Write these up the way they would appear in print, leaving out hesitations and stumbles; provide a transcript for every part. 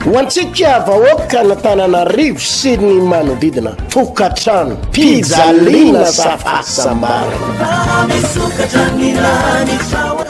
Ho antsika vahoakan'Antananarivo sy ny manodidina, tokantrano, pijaliana sa fahasambarana.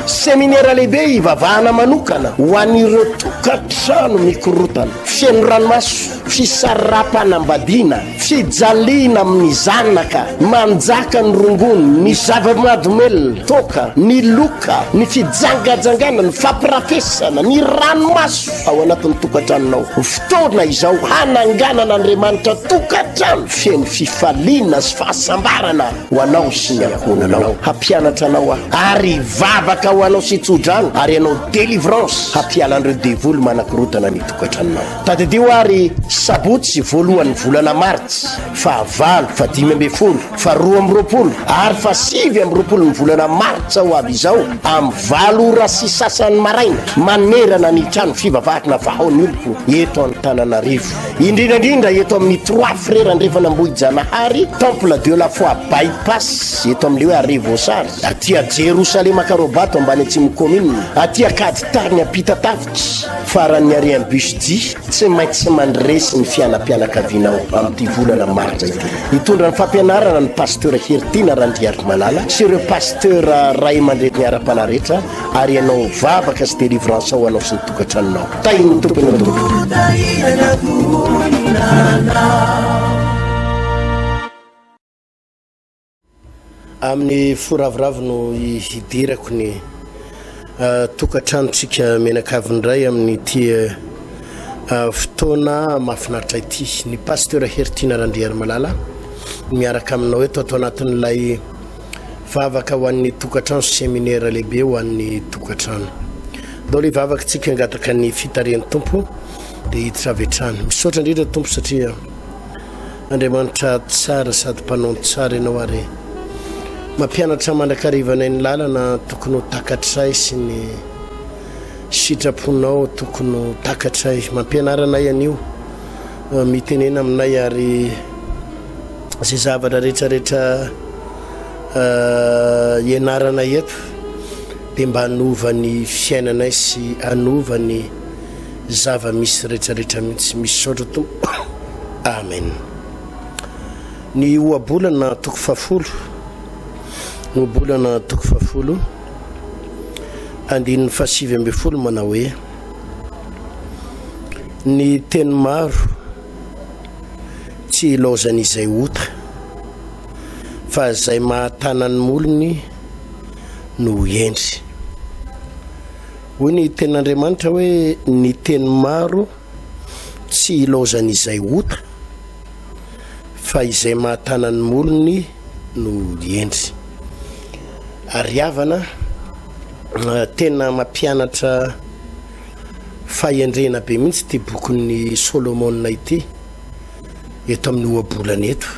Seminera lehibe hivavahana manokana ho an'ireo tokantrano mikorotana, feno ranomaso, fisaraham-panambadiana, Fijaliana amin'ny zanaka, manjaka ny rongony, ny zava-mahadomelina, toaka, ny loka, ny fijangajangana, ny fampirafesana, ny ranomaso ao anatin'ny tokantranonao. Fotoana izao hananganan'Andriamanitra tokantrano feno fifaliana sy fahasambarana ho anao sy ny ankohonanao. Hampianatra anao aho ary hivavaka ho anao sy hitsodrano ary hanao délivrance hampiala an'ireo devoly manakorontana ny tokantranonao. Tadidio ary sabotsy voalohan'ny volana martsa, faha valo, faha 15, faha 22 ary faha 29 ny volana martsa ho avy izao amin'ny valo ora sy sasany maraina manerana ny trano fivavahana Vahao ny Oloko eto Antananarivo. Indrindra indrindra eto amin'ny Trois Frères Andrefan'Ambohijanahary, Temple de la Foi By Pass eto amin'ilay hoe Arrêt Voasary, aty Jerosalema Ankarobato ambany atsimo commune, aty Ankaditariny Ampitatafika. Faran'ny arian'ny bus J, tsy maintsy mandresy ny fianam-pianakavianao amin'ity volana martsa ity. Hitondra ny fampianarana ny Pasteur Heritiana Randriarimalala sy ireo Pasteur ray aman-dreny ara-panahy rehetra ary ianao vavaka sy délivrance ho anao sy ny tokantranonao. Tahin'ny Tompo ianao tompoko. Amin'ny fo ravoravo no hidirako ny tokantranontsika mianakavy indray amin'ity fotoana mahafinaritra ity. Ny Pasteur Heritiana Randriarimalala miaraka aminao eto ato anatin'ilay vavaka ho an'ny tokantrano sy seminera lehibe ho an'ny tokantrano. Ndao le vavaka tsika hangataka ny fitarihan'ny Tompo dia hiditra avy hatrany. Misaotra indrindra Tompo satria Andriamanitra tsara sady mpanao ny tsara Ianao ary mampianatra mandrakariva anay ny lalana tokony ho takatray sy ny sitraponao tokony ho takatray. Mampianara anay anio, mitenena aminay ary izay zavatra rehetrarehetra ianaranay eto dia mba hanova ny fiainanay sy hanova ny zava-misy rehetrarehetra mihitsy. Misaotra Tompo. Amen. Ny ohabolana toko fahafolo, ohabolana toko fahafolo, andininy fahasivy ambin'ny folo manao hoe, Ny teny maro tsy ilaozan'izay ota, fa izay mahatana ny molony no hendry. Hoy ny tenin'Andriamanitra hoe, Ny teny maro tsy ilaozan'izay ota, fa izay mahatana ny molony no hendry. Ary havana, tena mampianatra fahendrena be mihitsy ity bokin'i Solomona ity, eto amin'ny ohabolana eto.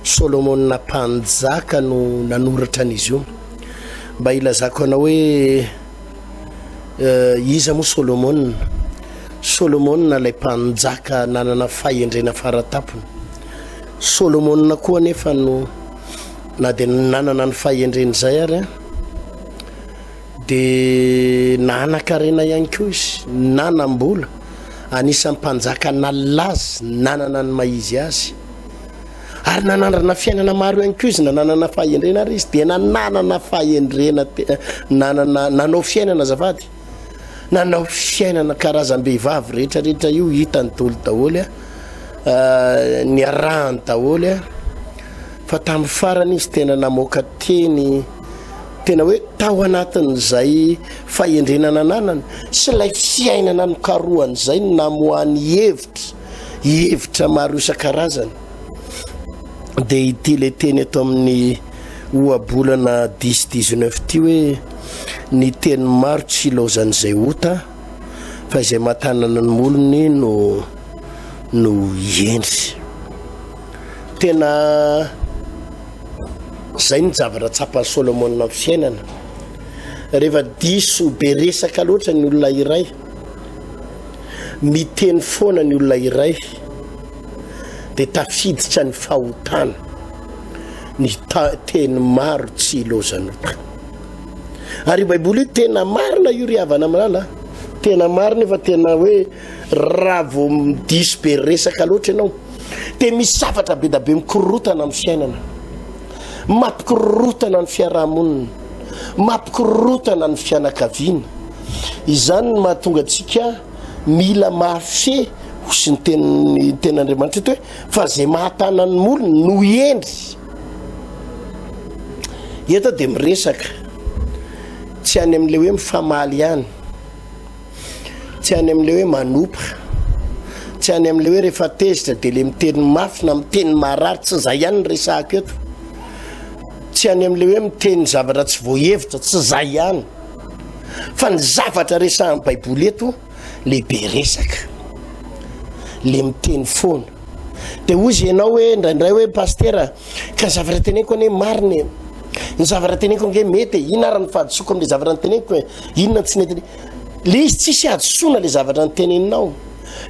Solomona mpanjaka no nanoratra an'izy io. Mba hilazako anao hoe iza moa Solomona? Solomona ilay mpanjaka nanana fahendrena faratampony. Solomona koa anefa no na dia nanana ny fahendrena izay ary dia nanan-karena ihany koa izy, nanam-bola, anisan'ny mpanjaka nalaza nanana ny maha izy azy. Ary nanandrana fiainana maro ihany koa izy, na nanana fahendrena ary izy, dia nanana fahendrena, nanana, nanao fiainana azafady, nanao fiainana karazam-behivavy rehetra rehetra io hitany daholo daholo a, ah, niarahany daholo a, fa tamin'ny farany izy tena namoaka teny tena hoe tao anatin'izay fahendrena nananany sy ilay fiainana nokarohany izay no namoahany hevitra hevitra maro isan-karazany dia ity le teny eto amin'ny ohabolana dix dix-neuf ity hoe ny teny maro tsy ilaozan'izay ota fa izay mahatanana ny molony no no hendry. Tena zay ny zavatra tsapan'i Solomona amin'ny fiainana. Rehefa diso be resaka loatra ny olona iray Miteny foana ny olona iray dia tafiditra ny fahotana, ny teny maro tsy ilaozan'ota. Ary io Baiboly io tena marina io ry havana malala. Tena marina io fa tena hoe raha vao diso be resaka loatra ianao dia misy zavatra be da be mikorotana amin'ny fiainana. Mampikorotana ny fiarahamonina, mampikorotana ny fianakaviana. Izany no mahatonga antsika mila mahafehy ho sy ny tenin'ny tenin'Andriamanitra eto hoe fa izay mahatana ny molony no hendry. Eto dia miresaka tsy any amin'ilay hoe mifamaly ihany. Tsy any amin'ilay hoe manopa, tsy any amin'ilay hoe rehefa tezitra dia ilay miteny mafy na miteny marary, tsy izay ihany no resahako eto. Tsy any amin'ilay hoe miteny zavatra tsy voahevitra, tsy izay ihany. Fa ny zavatra resahan'ny Baiboly eto, le be resaka, le miteny foana. Dia hoy izy ianao hoe indraindray hoe pastera, Ka ny zavatra teneniko anie marina e. Ny zavatra teneniko ange mety e. Inona ary ny fahadisoako amin'ilay zavatra noteneniko e? Inona tsy nety? Le izy tsisy hadisoana le zavatra noteneninao.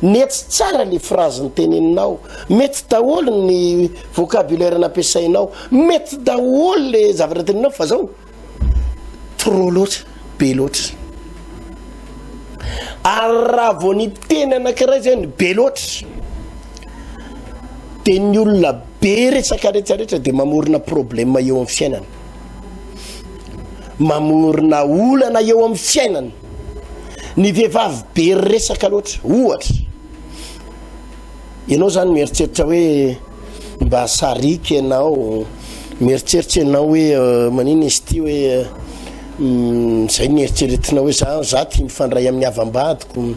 Nety tsara le phrase noteneninao. Mety daholo ny vocabulaire nampiasainao. Mety daholo le zavatra noteneninao fa zao trop loatra, be loatra. Ary raha vao ny teny anankiray zay ny be loatra dia ny olona be resaka rehetrarehetra dia mamorona problème eo amin'ny fiainana, mamorona olana eo amin'ny fiainana. Ny vehivavy be resaka loatra ohatra, ianao zany mieritreritra hoe mba sariaka ianao, mieritreritra ianao hoe maninona izy ity hoe zay ny eritreretinao hoe za za tia mifandray amin'ny havam-badiko,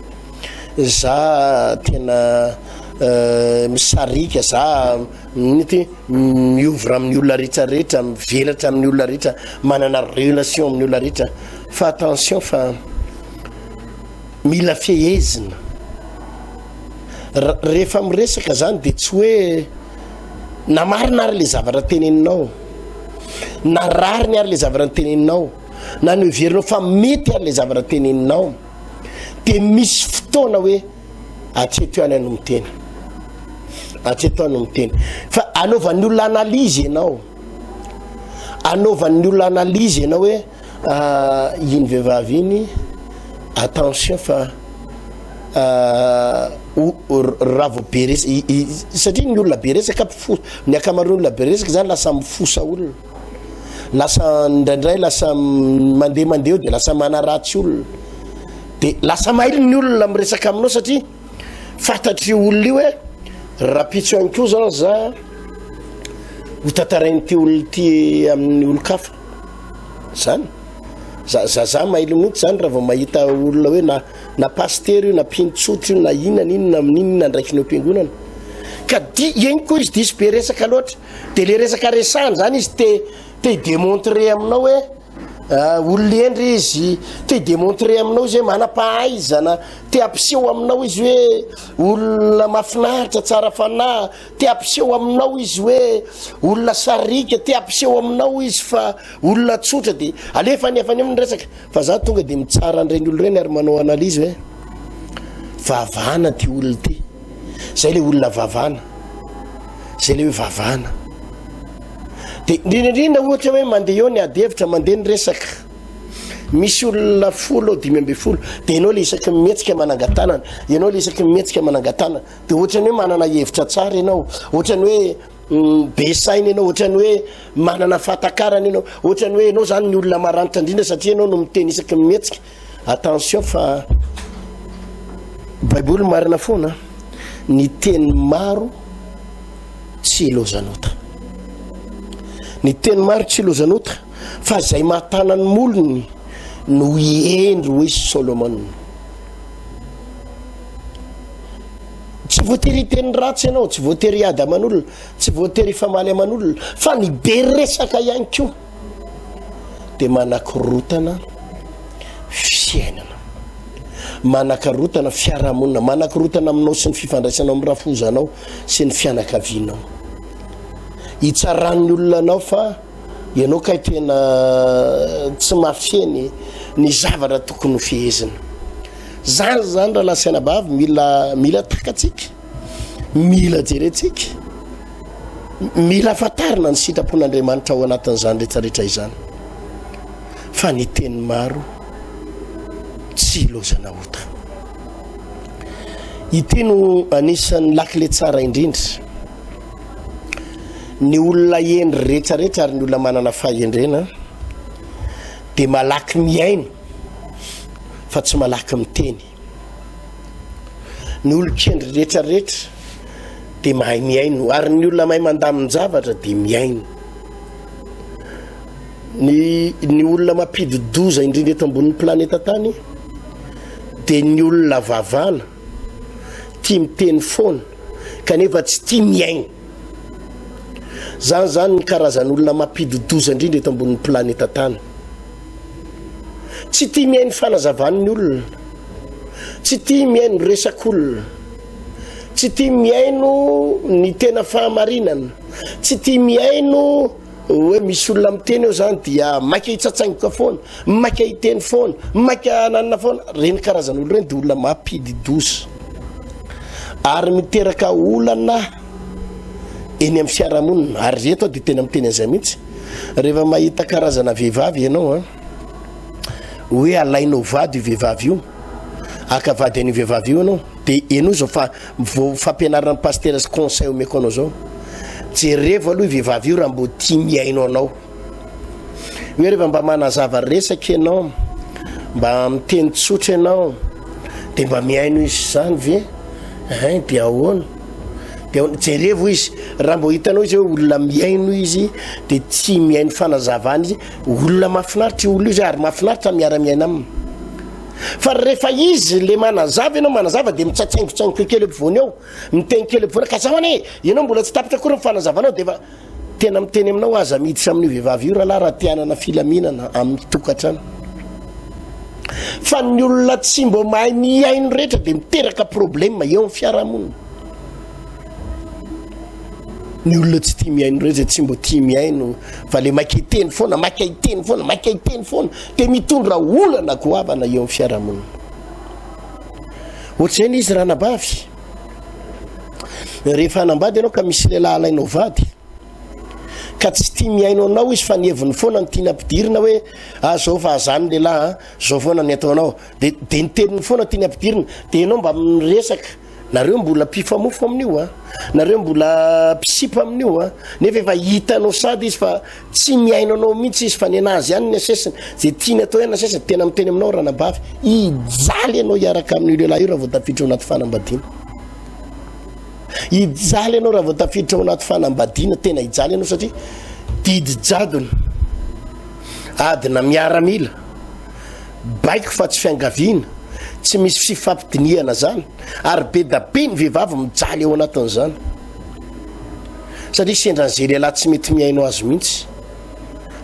za tena misarika, za inona ity miovra amin'ny olona rehetrarehetra, mivelatra amin'ny olona rehetra, manana relation amin'ny olona rehetra, fa attention fa mila fehezina. Rehefa miresaka zany de tsy hoe na marina ary le zavatra teneninao, na rariny ary le zavatra noteneninao, na noheverinao fa mety ary le zavatra teneninao, de misy fotoana hoe hatreto ihany aho no miteny, hatreto aho no miteny. Fa anaovan'ny olona analyse ianao, anaovan'ny olona analyse ianao hoe iny vehivavy iny attention fa raha vao be resaka, satria ny olona be resaka mpifosa, ny ankamaroan'ny olona be resaka zany lasa mifosa olona, lasa indraindray lasa mandeha mandeha eo de lasa manaratsy olona, de lasa mailo ny olona miresaka aminao satria fantatr'io olona io hoe rahampitso ihany koa zany za ho tantarain'ity olona ity amin'ny olon-kafa zany. Za za za mailo mihitsy zany raha vao mahita olona hoe na na pasitera io na mpino tsotra io na inona na inona amin'ny inona andraikiny eo am-piangonana. Ka di eny koa izy diso be resaka loatra. De le resaka resahany zany izy te te hi-demontrer aminao hoe olona hendry izy, te hi-demontrer aminao izy hoe manam-pahaizana, te hampiseho aminao izy hoe olona mahafinaritra, tsara fanahy, te hampiseho aminao izy hoe olona sariaka, te hampiseho aminao izy fa Olona tsotra dia alefa any any ny resaka fa za tonga dia mitsara an'ireny olona ireny ary manao analyse hoe vavana ty olona ty, zay le olona vavana, zay le hoe vavana. De indrindra indrindra ohatra hoe mandeha eo ny ady hevitra, mandeha ny resaka, misy olona folo ao 15, de ianao le isaky ny mihetsika manangan-tanana, ianao le isaky ny mihetsika manangan-tanana, de ohatran'ny hoe manana hevitra tsara ianao, ohatran'ny hoe Be saina ianao, ohatran'ny hoe manana fahatakarana ianao, ohatran'ny hoe ianao zany ny olona maranitra indrindra satria ianao no miteny isaky ny mihetsika. Attention fa Baiboly marina foana, ny teny maro tsy ilozan'ota. Ny teny maro tsy ilozan'ota fa izay mahatana ny molony no hendry hoy Solomona. Tsy voatery hiteny ratsy ianao, tsy voatery hiady aman'olona, tsy voatery hifamaly aman'olona, fa ny be resaka ihany koa dia manakorotana fiainana, manakarotana fiarahamonina, manakorotana aminao sy ny fifandraisanao amin'ny rafozanao sy ny fianakavianao. Hitsaran'ny olona anao fa ianao kay tena tsy mahafehy ny zavatra tokony ho fehezina. Zany zany rahalahy sy anabavy mila mila takatsika, mila jerentsika, mila fantarina ny sitrapon'Andriamanitra ao anatin'izany rehetrarehetra izany. Fa ny teny maro Tsy ilaozana ota. Ity no anisan'ny lakile tsara indrindra. Ny olona hendry rehetrarehetra ary ny olona manana fahendrena dia malaky mihaino fa tsy malaky miteny. Ny olon-kendry rehetrarehetra dia mahay mihaino ary ny olona mahay mandamin-javatra dia mihaino. Ny ny olona mampidi-doza indrindra eto ambonin'ny planeta tany dia ny olona vavana, tia miteny foana kanefa tsy tia mihaino. Zany zany ny karazan'olona mampidi-doza indrindra eto ambonin'ny planeta tany. Tsy tia mihaino fanazavan'ny olona, tsy tia mihaino resak'olona, tsy tia mihaino ny tena fahamarinana, tsy tia mihaino hoe misy olona miteny eo zany dia maika hitsatsaingoka foana, maika hiteny foana, maika hananina foana. Reny karazan'olona ireny dia olona mampidi-doza ary miteraka olana eny amin'ny fiarahamonina. Ary eto aho dia tena miteny an'izay mihitsy. Rehefa mahita karazana vehivavy ianao an, hoe alainao vady io vehivavy io, haka vady an'io vehivavy io ianao, dia henoy izao fa vao fampianaran'ny pasitera sy conseil omeko anao izao. Jerevo aloha io vehivavy io raha mbo tia mihaino anao. Hoe rehefa mba manazava resaka ianao, mba miteny tsotra ianao, dia mba mihaino izy izany ve? Hein, dia ahoana? Dia ahoana? Jerevo izy, raha mbo hitanao izy hoe olona mihaino izy, dia tsy mihaino fanazavana izy, olona mahafinaritra io olona io zay ary mahafinaritra miara-miaina aminy. Fa rehefa izy le manazava ianao manazava dia mitsatsaingotsaingoka kely ampovoany eo, miteny kely ampovoany, ka zao anie, ianao mbola tsy tapitra akory ny fanazavanao dia efa Tena miteny aminao aza miditra amin'io vehivavy io rahalahy raha te hanana filaminana amin'ny tokantrano. Fa ny olona tsy mbo mahay mihaino rehetra dia miteraka problème eo amin'ny fiarahamonina. Ny olona tsy tia mihaino rehetra tsy mbo tia mihaino fa le maika hiteny foana, maika hiteny foana, maika hiteny foana dia mitondra olana goavana eo amin'ny fiarahamonina. Ohatr'izay ny izy ranabavy. Rehefa hanambady ianao ka misy lehilahy alainao vady ka tsy tia mihaino anao izy fa ny heviny foana no tiany ampidirina hoe ah zao fa zany lehilahy a zao foana ny ataonao de de ny teniny foana tiany ampidirina de ianao mba miresaka nareo mbola mpifamofo amin'io a nareo mbola mpisipa amin'io a nefa efa hitanao sady izy fa Tsy mihaino anao mihitsy izy fa nenazy ihany ny asesiny, ze tiany atao ihany asesiny, tena miteny aminao ranabavy, hijaly ianao hiaraka amin'io lehilahy io raha vao tafiditra ao anaty fanambadiana. Hijaly ianao raha vao tafiditra ao anaty fanambadiana, tena hijaly ianao satria didy jadona, adina miaramila, baiko fa tsy fiangaviana, tsy misy fifampidinihana zany, ary be da be ny vehivavy mijaly ao anatin'izany. Satria sendra an'izay lehilahy tsy mety mihaino azy mihitsy.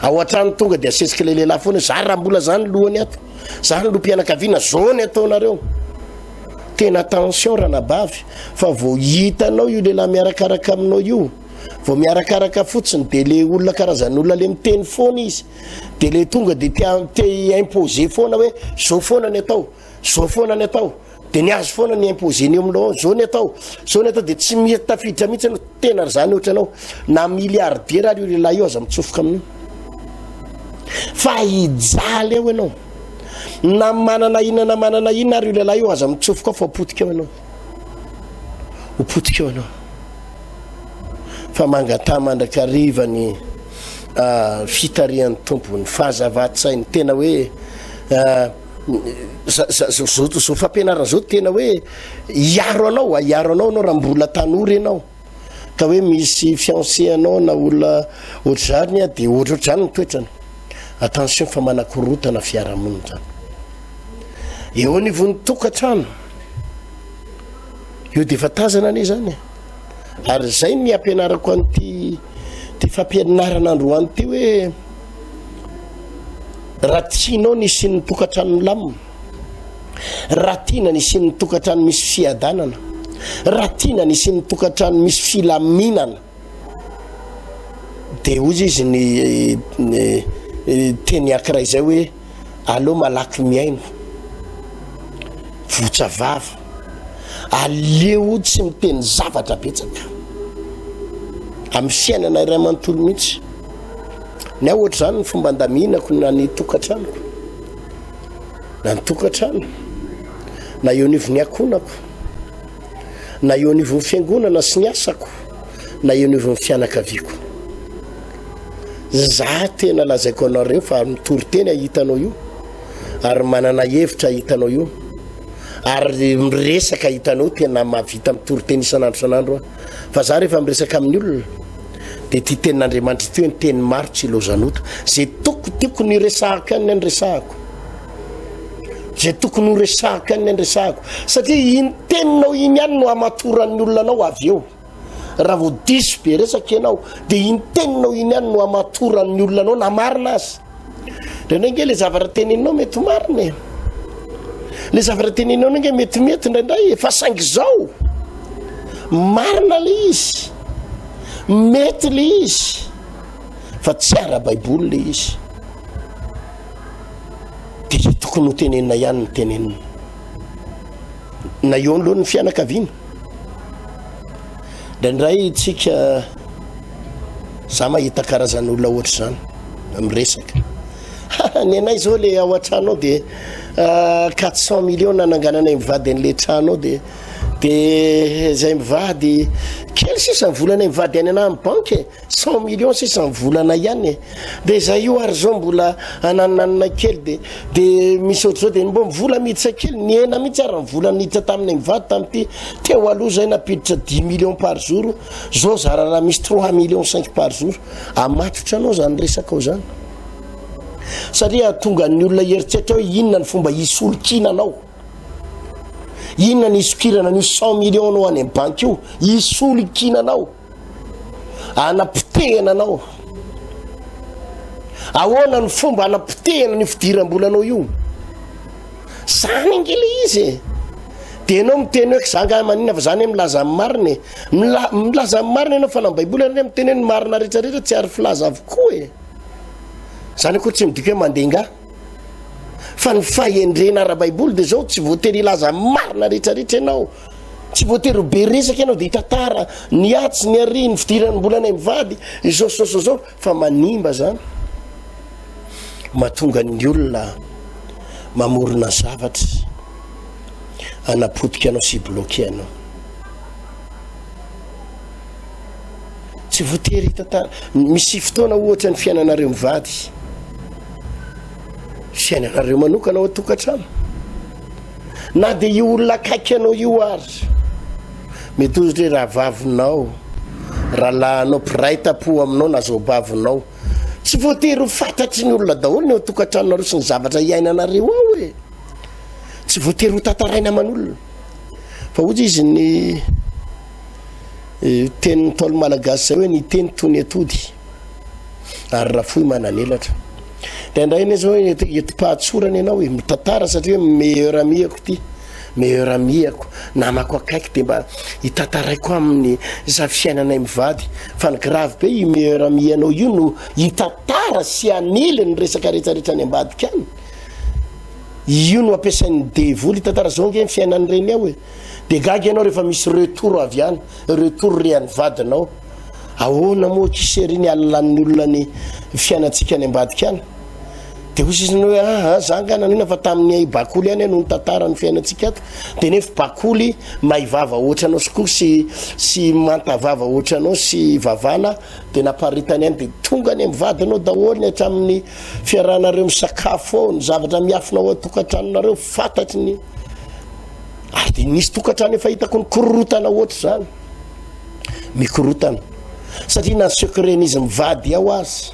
Ao an-trano tonga dia asesik'ilay lehilahy foana, za raha mbola za ny lohany ato, za ny loham-pianakaviana, zao ny ataonareo. Tena attention ranabavy fa vao hitanao io lehilahy miarakaraka aminao io, vao miarakaraka fotsiny dia le olona karazan'olona le miteny foana izy, dia le tonga dia te te hi-imposer foana hoe zao foana ny atao, zao foana ny atao. De ny azy foana ny imposer-ny eo aminao ao, zao ny atao, zao ny atao, de tsy mety tafiditra mihitsy ianao, tena ry zany ohatra anao, na milliardaire ary io lehilahy io aza mitsofoka amin'io. Fa hijaly eo ianao. Na manana inona na manana inona ary io lehilahy io aza mitsofoka ao fa ho potika eo ianao. Ho potika eo ianao. Fa mangataha mandrakariva ny uh, fitarihan'ny Tompo, ny fahazavan-tsainy, tena hoe uh, Zao fampianarana zao tena hoe hiaro anao, hiaro anao anao raha mbola tanora ianao ka hoe misy fiancé anao na olona ohatr'izany dia ohatrohatr'izany ny toetrany. Attention fa manakorotana fiarahamonina zany. Eo anivon'ny tokantrano io dia efa tazana anie zany e. Ary zay ny ampianarako an'ity ty fampianarana androany ty hoe Raha tianao ny hisian'ny tokantrano milamina, raha tiana ny hisian'ny tokantrano misy fiadanana, raha tiana ny hisian'ny tokantrano misy filaminana, dia hoy izy ny teny ankiray izay hoe aleo malaky mihaino, votsa vava, aleo tsy miteny zavatra betsaka amin'ny fiainana iray manontolo mihitsy. Ny ahy ohatr'izany ny fomba andaminako na ny tokantranoko. Na ny tokantrano, na eo anivon'ny ankohonako, na eo anivon'ny fiangonana sy ny asako, na eo anivon'ny fianakaviako. Za tena lazaiko anareo fa mitory teny ahitanao io, ary manana hevitra ahitanao io, ary miresaka hitanao tena mahavita mitory teny isan'andro isan'andro aho. Fa za rehefa miresaka amin'ny olona dia ity tenin'Andriamanitra ity hoe ny teny maro tsy ilaozan'ota. Zay toko tokony hiresahako ihany ny anresahako. Zay tokony ho resahako ihany ny anresahako. Satria iny teninao iny ihany no hamatoran'ny olona anao avy eo. Raha vao diso be resaka ianao dia iny teninao iny ihany no hamatoran'ny olona anao na marina aza. Indraindray ange le zavatra teneninao mety ho marina e. Le zavatra teneninao ange mety mety indraindray e, fa saingy izao marina le izy, mety le izy, fa tsy ara-baiboly le izy. Dia izay tokony ho tenenina ihany no tenenina. Na eo anoloan'ny fianakaviana. Indraindray tsika za mahita karazan'olona ohatr'izany miresaka. Ny anay zao le ao an-trano ao de 400 millions nanangananay mivady an'le trano ao de de zay mivady kely sisa ny volanay mivady any ana amin'ny banky e. 100 millions sisa ny volanay ihany e. De zay io ary zao mbola ananananay kely de de misy ohatr'izao de mbo vola miditra kely nihena mihitsy ary ny vola niditra taminay mivady tamin'ity teo aloha zay nampiditra 10 millions par jour zao zara raha misy 3 millions 5 par jour. Amatotra anao zany resaka ao zany satria hahatonga ny olona hieritreritra hoe inona ny fomba hisolokiana anao. Inona ny hisokirana an'io 100 millions anao any amin'ny banky io hisolokiana anao. Anapotehana anao. Ahoana ny fomba anapotehana ny fidiram-bolanao io? Zany ange le izy e. De ianao miteny hoe za nga maninona fa zany milaza ny marina e. Mila, milaza ny marina ianao fa na ny baiboly ary miteny hoe ny marina rehetrarehetra tsy ary filaza avokoa e. Zany akory tsy midika hoe mandenga. Fa ny fahendrena ara-baiboly de zao tsy voatery hilaza ny marina rehetrarehetra ianao. Tsy voatery ho be resaka ianao dia hitantara ny atsy, ny ary, ny fidiran'ny mbolanay mivady, izao sy izao sy izao, fa manimba zany. Mahatonga ny olona mamorona zavatra hanapotika anao sy hi-bloquer anao. Tsy voatery hitantara. Misy fotoana ohatra ny fiainanareo mivady, fiainanareo manokana ao an-tokantrano. Na dia io olona akaiky anao io ary, mety ohatra hoe rahavavinao, rahalahinao, mpiray tampo aminao na zaobavinao. Tsy voatery ho fantatry ny olona daholo ny ao an-tokantranonareo sy ny zavatra iainanareo ao e. Tsy voatery ho tantaraina aman'olona. Fa hoy izy ny eh, tenin'ny Ntaolo malagasy izay hoe ny teny toy ny atody ary raha fohy manan'elatra. Indraindray anie zao entim-pahatsorana ianao e, mitantara satria hoe meilleur ami-ako ity, meilleur ami-ako, namako akaiky dia mba hitantaraiko aminy izay fiainanay mivady. Fa ny grave be io meilleur ami anao io no hitantara sy hanely ny resaka rehetrarehetra any ambadika any. Io no ampiasain'ny devoly hitantara zao ange ny fiainan'ireny ao e. Dia gaga ianao rehefa misy retour avy any, retour re an'ny vadinao. Ahoana moa akia chérie ny halalan'ny olona ny fiainantsika any ambadika any? Dia hoy sisa hoe ah, ah za nga nanina fa tamin'ny bakoly ihany no nitantara ny fiainantsika ato. Dia nefa bakoly mahay vava ohatranao sy koa sy sy manta vava ohatranao sy vavana dia naparitany any dia tonga any amin'ny vadinao daholo ny hatramin'ny fiarahanareo misakafo ao, ny zavatra miafina ao an-tokantranonareo fantatry ny ary dia nisy tokantrano efa hitako nikororotana ohatr'izany. Mikorotana satria na secret-n'izy mivady ao aza,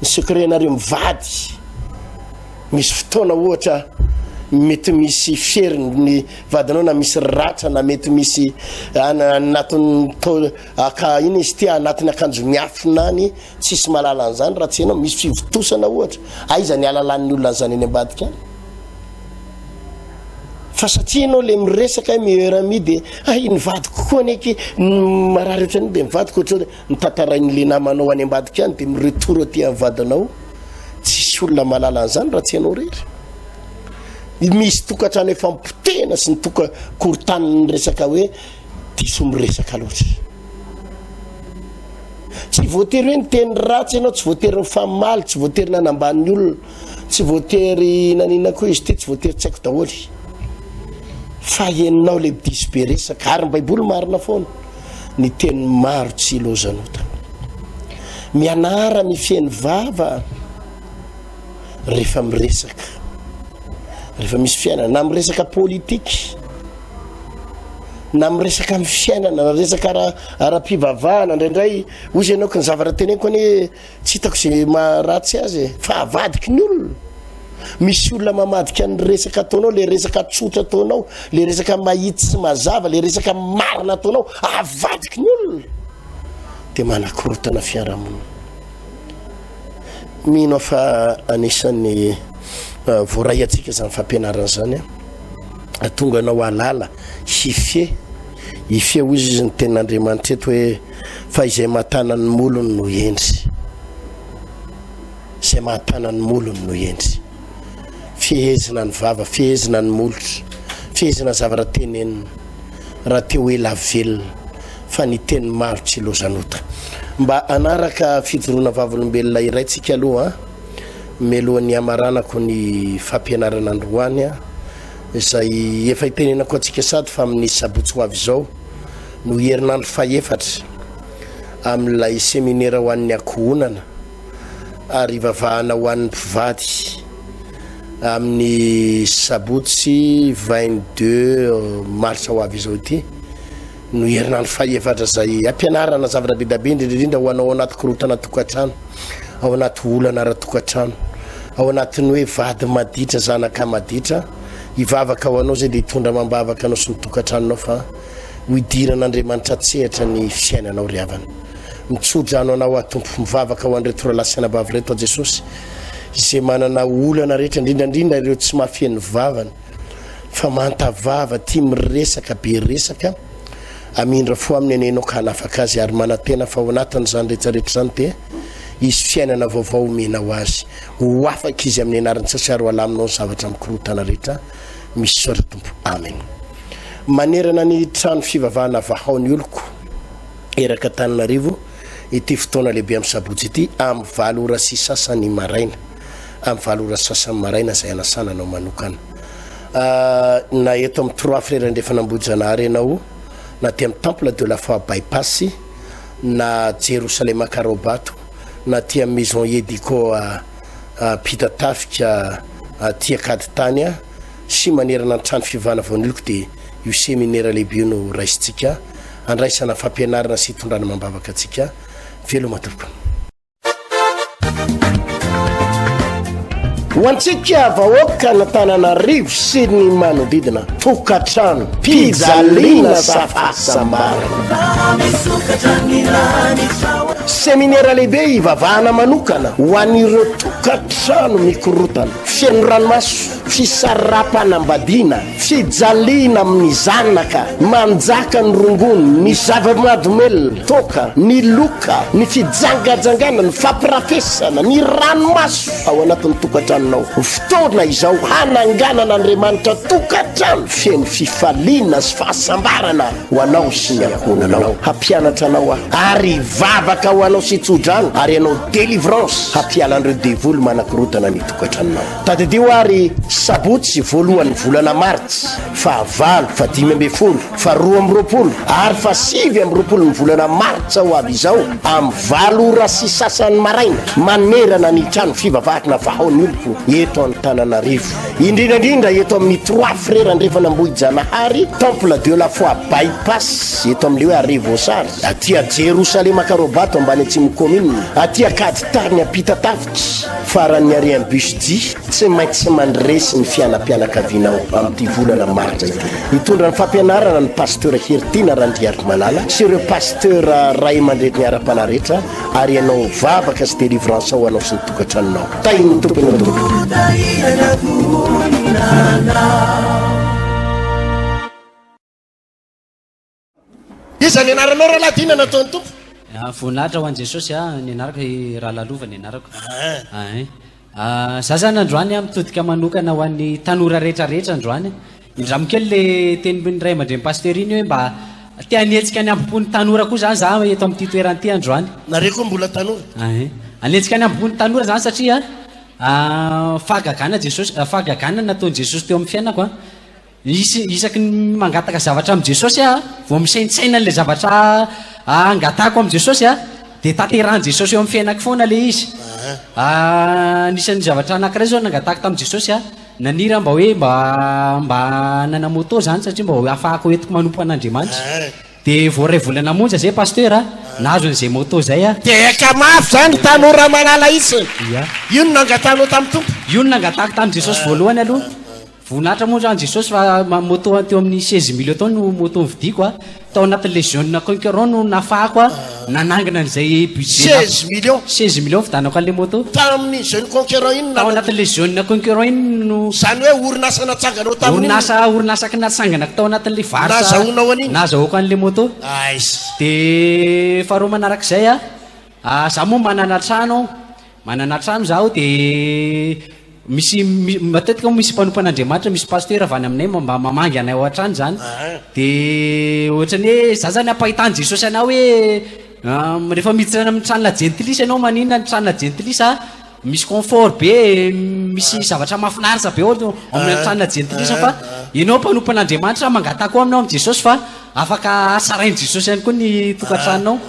ny secret-nareo mivady, misy fotoana ohatra mety misy fery ny vadinao na misy ratra na mety misy anatin'ny tao aka ina izy ity anatin'ny akanjo miafina any tsisy mahalala an'izany raha tsy ianao, misy fivontosana ohatra, aiza ny halalan'ny olona an'izany eny ambadika any? Fa satria ianao le miresaka hoe meilleur ami de hay ny vadiko koa anie aky marary ohatran'io de ny vadiko ohatr'izao de ny tantarain'le namanao any ambadika any de mi-retour aty amin'ny vadinao, tsisy olona mahalala an'izany raha tsy ianao irery. Misy tokantrano efa mipotehina sy ny toka korontanin'ny resaka hoe diso miresaka loatra. Tsy voatery hoe niteny ratsy ianao, tsy voatery nifamaly, tsy voatery nanambany olona. Tsy voatery naninona koa izy ity, tsy voatery tsy haiko daholo. Fa henonao le diso be resaka, ary ny baiboly marina foana, ny teny maro tsy ilozan'ota. Mianara mifehy ny vava rehefa miresaka, rehefa misy fiainana, na miresaka politika, na miresaka amin'ny fiainana, na resaka ara, ara-pivavahana, indraindray hozy ianao ka ny zavatra teneniko anie Tsy hitako izay maha ratsy azy e, fa avadiky ny olona. Misy olona mamadika ny resaka ataonao, le resaka tsotra ataonao, le resaka mahitsy sy mazava, le resaka marina ataonao, avadiky ny olona. Dia manakorotana fiarahamonina. Mino aho fa anisan'ny eh, voaray antsika izany fampianarana izany. Tonga anao halala, hifehy, hifehy hoy izy ny tenin'Andriamanitra eto hoe Fa izay mahatana ny molony no hendry. Izay mahatana ny molony no hendry. Fehezina ny vava, fehezina ny molotra, fehezina ny zavatra tenenina, raha te ho ela velona, fa ny teny maro tsy ilozan'ota. Mba hanaraka fijoroana vavolombelona iray tsika aloha an, mialohan'ny hamaranako ny fampianarana androany an, izay efa itenenako antsika sady fa amin'ny sabotsy ho avy izao, no herinandro fahefatra amin'ilay seminera ho an'ny ankohonana ary hivavahana ho an'ny mpivady amin'ny sabotsy 22 marsa ho avy izao ity no herinandro fahefatra izay ampianarana zavatra be dia be indrindra indrindra ho anao ao anaty korontana tokantrano, ao anaty olana ara-tokantrano, ao anatin'ny hoe vady maditra, zanaka maditra. Hivavaka ho anao izay dia hitondra amam-bavaka anao sy ny tokantranonao fa ho idiran'Andriamanitra an-tsehatra ny fiainanao ry havana. Mitsodrano anao aho Tompo, mivavaka ho an'ireto rahalahy sy anabavy ireto aho Jesosy, izay manana olana rehetra, indrindra indrindra ireo tsy mahafehy ny vavany fa manta vava, tia miresaka, be resaka, hamindra fo aminy anie Ianao ka hanafaka azy ary manantena fa ao anatin'izany rehetra rehetra izany dia hisy fiainana vaovao omenao azy. Ho afaka izy amin'ny anaran'i Jesosy ary ho alaminao ny zavatra mikorontana rehetra. Misaotra Tompo. Amen. Manerana ny trano fivavahana vahao ny oloko eraka Antananarivo ity fotoana lehibe amin'ny sabotsy ity amin'ny valo ora sy sasany maraina. Amin'ny valo ora sy sasany maraina izay anasana anao manokana. Ah, na eto amin'ny Trois Frères Andrefana Ambohijanahary ianao, na aty amin'ny Temple de la Foi Bypass, na Jerosalema Karaobato, na aty amin'ny Maison Yedico Ampitatafika aty Ankaditany sy manerana ny trano fivavahana voaniliko dia io seminera lehibe io no raisintsika andraisana fampianarana sy hitondrana amam-bavaka antsika. Veloma tompoko. Ho antsika vahoakan'Antananarivo sy ny manodidina, tokantrano, pijaliana sa fahasambarana. Seminera lehibe hivavahana manokana ho an'ireo tokantrano mikorotana, feno ranomaso, fisaraham-panambadiana, Fijaliana amin'ny zanaka, manjaka ny rongony, ny zava-mahadomelina, toaka, ny loka, ny fijangajangana, ny fampirafesana, ny ranomaso ao anatin'ny tokantranonao. Fotoana izao hananganan'Andriamanitra tokantrano feno fifaliana sy fahasambarana ho anao sy ny ankohonanao. Hampianatra anao aho ary hivavaka ho anao sy hitsodrano ary hanao délivrance hampiala an'ireo devoly manakorontana ny tokantranonao. Tadidio ary sabotsy voalohan'ny volana martsa, faha valo, faha 15, faha 22 ary faha 29 ny volana martsa ho avy izao amin'ny valo ora sy sasany maraina manerana ny trano fivavahana Vahao ny Oloko eto Antananarivo. Indrindra indrindra eto amin'ny Trois Frères Andrefana Ambohijanahary, Temple de la Foi By Pass eto amin'ilay hoe Arrêt Voasary, aty Jerosalema Karobato ambany atsimo commune, aty Ankaditariny Ampitatafika. Faran'ny arian'ny bus J, tsy maintsy mandresy ny fianam-pianakavianao amin'ity volana martsa ity. Hitondra ny fampianarana ny Pasteur Heritiana Randriarimalala sy ireo Pasteur ray aman-dreny ara-panahy rehetra ary ianao vavaka sy délivrance ho anao sy ny tokantranonao. Tahin'ny Tompo ianao tompoko. Iza ny anaranao rahalahy Dina nataon'ny Tompo? Ah, voninahitra ho an'i Jesosy ah, ny anarako i Ralalova ny anarako. Ah. eh. Ah, za zany androany ah, mitodika manokana ho an'ny tanora rehetra rehetra androany. Indramo kely le tenin'ny ray aman-dreny pasteur iny hoe mba te hanetsika ny ambopon'ny tanora koa zany za eto amin'ity toerana ity androany. Nareo koa mbola tanora. Ah, eh. Hanetsika ny ambopon'ny tanora zany satria. Fahagagana Jesosy, fahagagana nataon'i Jesosy teo amin'ny fiainako an. Isy, isaky ny mangataka zavatra amin'i Jesosy aho, vao misaintsaina an'ilay zavatra angatahako amin'i Jesosy aho, dia tanterahin'i Jesosy eo amin'ny fiainako foana ilay izy. Anisan'ny zavatra anankiray izao nangatahako tamin'i Jesosy aho, naniry aho mba hoe mba mba hanana moto izany satria mba ho ahafahako entiko manompo an'Andriamanitra. Dia vao iray volana monja izay Pasteur a, nahazo an'izay moto izay aho. Tehaka mafy izany tanora malala isany. Ia. Io no nangatahanao tamin'ny Tompo. Io no nangatahako tamin'i Jesosy voalohany aloha. Voninahitra moa zany Jesosy fa moto teo amin'ny 16 millions teo no moto novidiako a. Tao anatin'ilay jeune conquerant no nafahako a, nanangana an'izay budget. 16 millions. 16 millions nividianako an'ilay moto. Tamin'ny jeune conquerant iny no Tao anatin'ilay jeune conquerant iny no. Izany hoe orinasa natsanganao tamin'iny. Orinasa, orinasa natsanganako tao anatin'ilay varotra. Nazahoanao an'iny. Nazahoako an'ilay moto. Aiza. Dia faharoa manarak'izay a, za moa manana trano aho. Manana trano zaho dia misy matetika moa misy mpanompo an'Andriamanitra, misy pasteur avy any aminay mba mamangy anay ao an-trano izany. Dia ohatran'ny hoe za zany ampahitan'i Jesosy anah hoe rehefa miditra any amin'ny tranona jentilisa ianao maninona ny tranona jentilisa misy confort be, misy zavatra mahafinaritra be ao amin'ny tranona jentilisa fa ianao mpanompo an'Andriamanitra mangataka ao aminao amin'i Jesosy fa afaka hatsarain'i Jesosy ihany koa ny tokantranonao.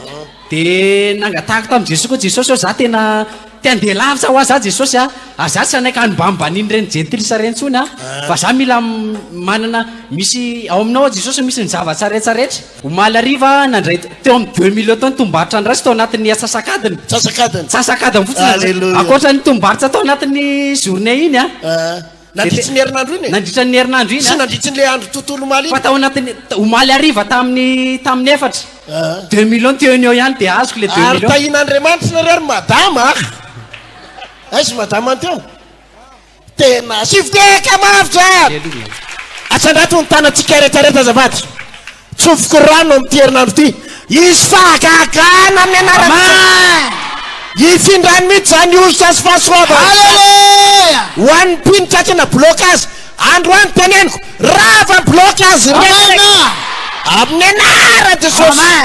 Dia nangatahako tamin'i Jesosy koa Jesosy hoe za tena te handeha lavitra hoa za Jesosy a, ary za tsy hanaiky hanobanibanin'ireny jentilisa ireny intsony a, fa za mila manana misy ao aminao aho Jesosy misy ny zavatra rehetra rehetra. Omaly hariva aho nandray teo amin'ny deux millions teo ny tombarotra niraisiko tao anatin'ny atsasak'adiny. Atsasak'adiny. Atsasak'adiny fotsiny. Alléluia. Ankoatra ny tombarotra tao anatin'ny journée iny a. Nandritry ny herinandro iny e? Nandritra ny herinandro iny Sy nandritry ny le andro tontolo omaly iny? Fa tao anatin'ny, omaly hariva tamin'ny, tamin'ny efatra. Deux millions teo eo ihany dia azoko le deux Ary millions. tahian'Andriamanitra nareo ry madama a! Aiza madama teo? Tena asio fitehaka mafy zany! Aleloia. Asandrato ny tanantsika rehetrarehetra azafady. Tsofiko rano amin'ity herinandro ity. Hisy fahagagana amin'ny anaran'i Jesosy. Hifindrany mihitsy izany hosotra sy fahasoavana izany. Ho an'ny mpino tratrana blocage, androany teneniko, rava blocage rehetra. Amin'ny anaran'i Jesosy.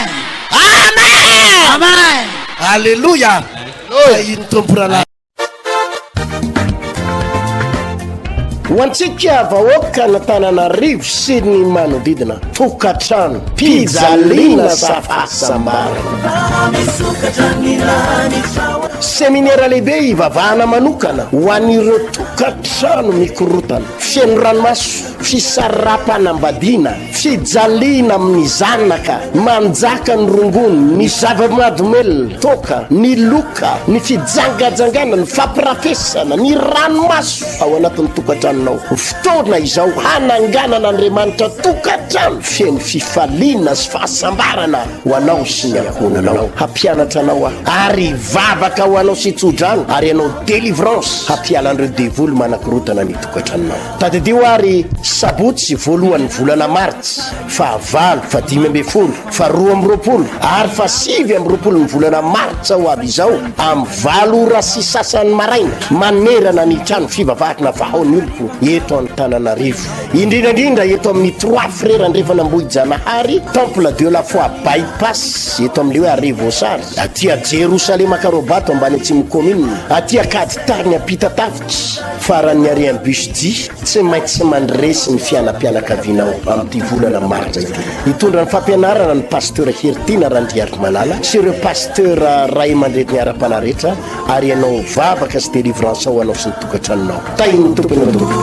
Amen. Aleloia. Tahin'ny Tompo rahalahy. Ho antsika vahoakan'Antananarivo sy ny manodidina, tokantrano, pijaliana sa fahasambarana. Seminera lehibe hivavahana manokana ho an'ireo tokantrano mikorotana, feno ranomaso, fisaraham-panambadiana, Fijaliana amin'ny zanaka, manjaka ny rongony, ny zava-mahadomelina, toaka, ny loka, ny fijangajangana, ny fampirafesana, ny ranomaso ao anatin'ny tokantranonao. Fotoana izao hananganan'Andriamanitra tokantrano feno fifaliana sy fahasambarana ho anao sy ny ankohonanao. Hampianatra anao aho ary hivavaka ho anao sy hitsodrano ary hanao délivrance hampiala an'ireo devoly manakorontana ny tokantranonao. Tadidio ary sabotsy voalohan'ny volana martsa, faha valo, faha 15, faha 22 ary faha 29 ny volana martsa ho avy izao amin'ny valo ora sy sasany maraina manerana ny trano fivavahana Vahao ny Oloko eto Antananarivo. Indrindra indrindra eto amin'ny Trois Frères Andrefan'Ambohijanahary, Temple de la Foi By Pass eto amin'ilay hoe Arrêt Voasary, aty a Jerosalema Karobato ambany atsimo commune, aty Ankaditariny Ampitatafika. Faran'ny arian'ny bus J, tsy maintsy mandresy ny fianam-pianakavianao amin'ity volana martsa ity. Hitondra ny fampianarana ny Pasteur Heritiana Randriarimalala sy ireo Pasteur ray aman-dreny ara-panahy rehetra ary ianao vavaka sy délivrance ho anao sy ny tokantranonao. Tahin'ny Tompo ianao tompoko.